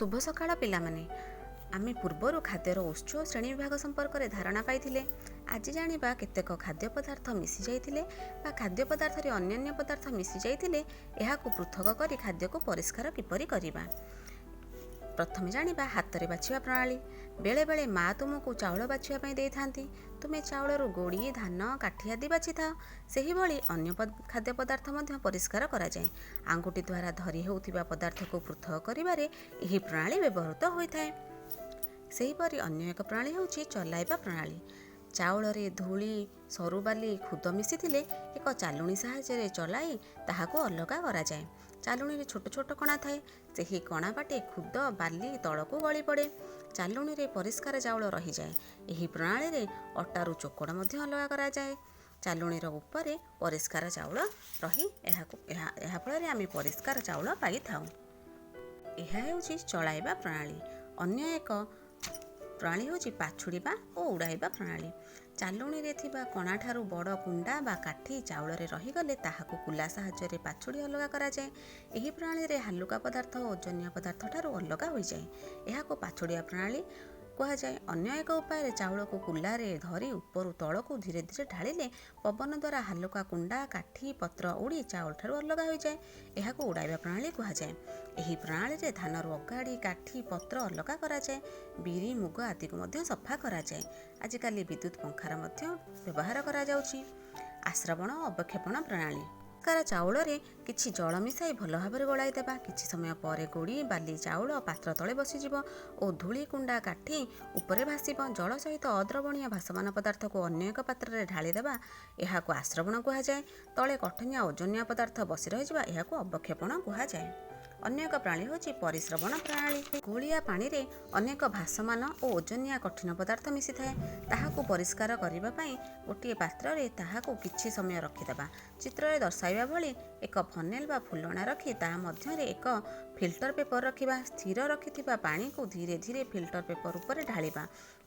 ଶୁଭ ସକାଳ ପିଲାମାନେ। ଆମେ ପୂର୍ବରୁ ଖାଦ୍ୟର ଉତ୍ସ ଓ ଶ୍ରେଣୀ ବିଭାଗ ସମ୍ପର୍କରେ ଧାରଣା ପାଇଥିଲେ। ଆଜି ଜାଣିବା କେତେକ ଖାଦ୍ୟ ପଦାର୍ଥ ମିଶି ଯାଇଥିଲେ ବା ଖାଦ୍ୟ ପଦାର୍ଥରେ ଅନ୍ୟାନ୍ୟ ପଦାର୍ଥ ମିଶି ଯାଇଥିଲେ ଏହାକୁ ପୃଥକ କରି ଖାଦ୍ୟକୁ ପରିଷ୍କାର କିପରି କରିବା। ପ୍ରଥମେ ଜାଣିବା ହାତରେ ବାଛିବା ପ୍ରଣାଳୀ। ବେଳେବେଳେ ମା ତୁମକୁ ଚାଉଳ ବାଛିବା ପାଇଁ ଦେଇଥାନ୍ତି। ତୁମେ ଚାଉଳରୁ ଗୋଡ଼ି, ଧାନ, କାଠି ଆଦି ବାଛିଥାଅ। ସେହିଭଳି ଅନ୍ୟ ଖାଦ୍ୟ ପଦାର୍ଥ ମଧ୍ୟ ପରିଷ୍କାର କରାଯାଏ। ଆଙ୍ଗୁଠି ଦ୍ୱାରା ଧରି ହେଉଥିବା ପଦାର୍ଥକୁ ପୃଥକ କରିବାରେ ଏହି ପ୍ରଣାଳୀ ବ୍ୟବହୃତ ହୋଇଥାଏ। ସେହିପରି ଅନ୍ୟ ଏକ ପ୍ରଣାଳୀ ହେଉଛି ଚଲାଇବା ପ୍ରଣାଳୀ। ଚାଉଳରେ ଧୂଳି, ସରୁ ବାଲି, ଖୁଦ ମିଶିଥିଲେ ଏକ ଚାଲୁଣି ସାହାଯ୍ୟରେ ଚଲାଇ ତାହାକୁ ଅଲଗା କରାଯାଏ। ଚାଲୁଣିରେ ଛୋଟ ଛୋଟ କଣା ଥାଏ। ସେହି କଣା ବାଟେ ଖୁଦ, ବାଲି ତଳକୁ ଗଳି ପଡ଼େ। ଚାଲୁଣିରେ ପରିଷ୍କାର ଚାଉଳ ରହିଯାଏ। ଏହି ପ୍ରଣାଳୀରେ ଅଟାରୁ ଚୋକଡ଼ ମଧ୍ୟ ଅଲଗା କରାଯାଏ। ଚାଲୁଣିର ଉପରେ ପରିଷ୍କାର ଚାଉଳ ରହି ଏହାକୁ ଏହା ଫଳରେ ଆମେ ପରିଷ୍କାର ଚାଉଳ ପାଇଥାଉ। ଏହା ହେଉଛି ଚଳାଇବା ପ୍ରଣାଳୀ। ଅନ୍ୟ ଏକ ପ୍ରଣାଳୀ ହେଉଛି ପାଛୁଡ଼ିବା ଓ ଉଡ଼ାଇବା ପ୍ରଣାଳୀ। ଚାଲୁଣିରେ ଥିବା କଣାଠାରୁ ବଡ଼ କୁଣ୍ଡା ବା କାଠି ଚାଉଳରେ ରହିଗଲେ ତାହାକୁ କୁଲା ସାହାଯ୍ୟରେ ପାଛୁଡ଼ି ଅଲଗା କରାଯାଏ। ଏହି ପ୍ରଣାଳୀରେ ହାଲୁକା ପଦାର୍ଥ ଓଜନିଆ ପଦାର୍ଥ ଠାରୁ ଅଲଗା ହୋଇଯାଏ। ଏହାକୁ ପାଛୁଡ଼ିବା ପ୍ରଣାଳୀ କୁହାଯାଏ। ଅନ୍ୟ ଏକ ଉପାୟରେ ଚାଉଳକୁ କୁଲାରେ ଧରି ଉପରୁ ତଳକୁ ଧୀରେ ଧୀରେ ଢାଳିଲେ ପବନ ଦ୍ୱାରା ହାଲୁକା କୁଣ୍ଡା, କାଠି, ପତ୍ର ଉଡ଼ି ଚାଉଳଠାରୁ ଅଲଗା ହୋଇଯାଏ। ଏହାକୁ ଉଡ଼ାଇବା ପ୍ରଣାଳୀ କୁହାଯାଏ। ଏହି ପ୍ରଣାଳୀରେ ଧାନରୁ ଅଗାଡ଼ି, କାଠି, ପତ୍ର ଅଲଗା କରାଯାଏ। ବିରି, ମୁଗ ଆଦିକୁ ମଧ୍ୟ ସଫା କରାଯାଏ। ଆଜିକାଲି ବିଦ୍ୟୁତ ପଙ୍ଖାର ମଧ୍ୟ ବ୍ୟବହାର କରାଯାଉଛି। ଆସ୍ରବଣ ଓ ଅବକ୍ଷେପଣ ପ୍ରଣାଳୀ। ପରିଷ୍କାର ଚାଉଳରେ କିଛି ଜଳ ମିଶାଇ ଭଲ ଭାବରେ ଗୋଳାଇ ଦେବା। କିଛି ସମୟ ପରେ ଗୋଡ଼ି, ବାଲି, ଚାଉଳ ପାତ୍ର ତଳେ ବସିଯିବ ଓ ଧୂଳି, କୁଣ୍ଡା, କାଠି ଉପରେ ଭାସିବ। ଜଳ ସହିତ ଅଦ୍ରବଣୀୟ ଭାସମାନ ପଦାର୍ଥକୁ ଅନ୍ୟ ଏକ ପାତ୍ରରେ ଢାଳିଦେବା, ଏହାକୁ ଆସ୍ରବଣ କୁହାଯାଏ। ତଳେ କଠିନିଆ ଓଜନିଆ ପଦାର୍ଥ ବସି ରହିଯିବା, ଏହାକୁ ଅବକ୍ଷେପଣ କୁହାଯାଏ। ଅନ୍ୟ ଏକ ପ୍ରଣାଳୀ ହେଉଛି ପରିସ୍ରବଣ ପ୍ରଣାଳୀ। ଗୋଳିଆ ପାଣିରେ ଅନେକ ଭାସମାନ ଓ ଓଜନିଆ କଠିନ ପଦାର୍ଥ ମିଶିଥାଏ। ତାହାକୁ ପରିଷ୍କାର କରିବା ପାଇଁ ଗୋଟିଏ ପାତ୍ରରେ ତାହାକୁ କିଛି ସମୟ ରଖିଦେବା। ଚିତ୍ରରେ ଦର୍ଶାଇବା ଭଳି ଏକ ଫନେଲ ବା ଫୁଲଣା ରଖି ତା ମଧ୍ୟରେ ଏକ ଫିଲ୍ଟର ପେପର ରଖିବା। ସ୍ଥିର ରଖିଥିବା ପାଣିକୁ ଧୀରେ ଧୀରେ ଫିଲ୍ଟର ପେପର ଉପରେ ଢାଳିବା।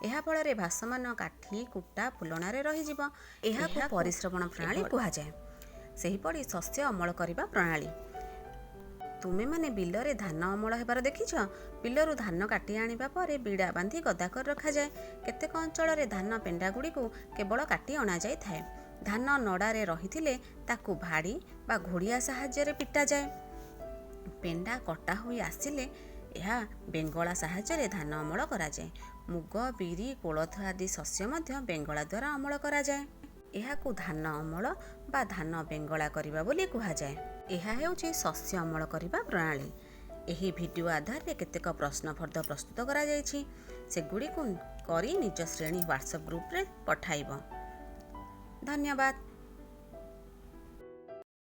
ଏହା ଫଳରେ ଭାସମାନ କାଠି, କୁଟା ଫୁଲଣାରେ ରହିଯିବ। ଏହାକୁ ପରିସ୍ରବଣ ପ୍ରଣାଳୀ କୁହାଯାଏ। ସେହିପରି ଶସ୍ୟ ଅମଳ କରିବା ପ୍ରଣାଳୀ। ତୁମେମାନେ ବିଲରେ ଧାନ ଅମଳ ହେବାର ଦେଖିଛ? ବିଲରୁ ଧାନ କାଟି ଆଣିବା ପରେ ବିଡ଼ା ବାନ୍ଧି ଗଦା କରି ରଖାଯାଏ। କେତେକ ଅଞ୍ଚଳରେ ଧାନ ପେଣ୍ଡାଗୁଡ଼ିକୁ କେବଳ କାଟି ଅଣାଯାଇଥାଏ। ଧାନ ନଡ଼ାରେ ରହିଥିଲେ ତାକୁ ଭାଡ଼ି ବା ଘୋଡ଼ିଆ ସାହାଯ୍ୟରେ ପିଟାଯାଏ। ପେଣ୍ଡା କଟା ହୋଇ ଆସିଲେ ଏହା ବେଙ୍ଗଳା ସାହାଯ୍ୟରେ ଧାନ ଅମଳ କରାଯାଏ। ମୁଗ, ବିରି, କୋଳଥ ଆଦି ଶସ୍ୟ ମଧ୍ୟ ବେଙ୍ଗଳା ଦ୍ୱାରା ଅମଳ କରାଯାଏ। ଏହାକୁ ଧାନ ଅମଳ ବା ଧାନ ବେଙ୍ଗଳା କରିବା ବୋଲି କୁହାଯାଏ। ଏହା ହେଉଛି ଶସ୍ୟ ଅମଳ କରିବା ପ୍ରଣାଳୀ। ଏହି ଭିଡ଼ିଓ ଆଧାରରେ କେତେକ ପ୍ରଶ୍ନ ଫର୍ଦ୍ଦ ପ୍ରସ୍ତୁତ କରାଯାଇଛି। ସେଗୁଡ଼ିକୁ କରି ନିଜ ଶ୍ରେଣୀ ହ୍ୱାଟ୍ସଆପ୍ ଗ୍ରୁପରେ ପଠାଇବ। ଧନ୍ୟବାଦ।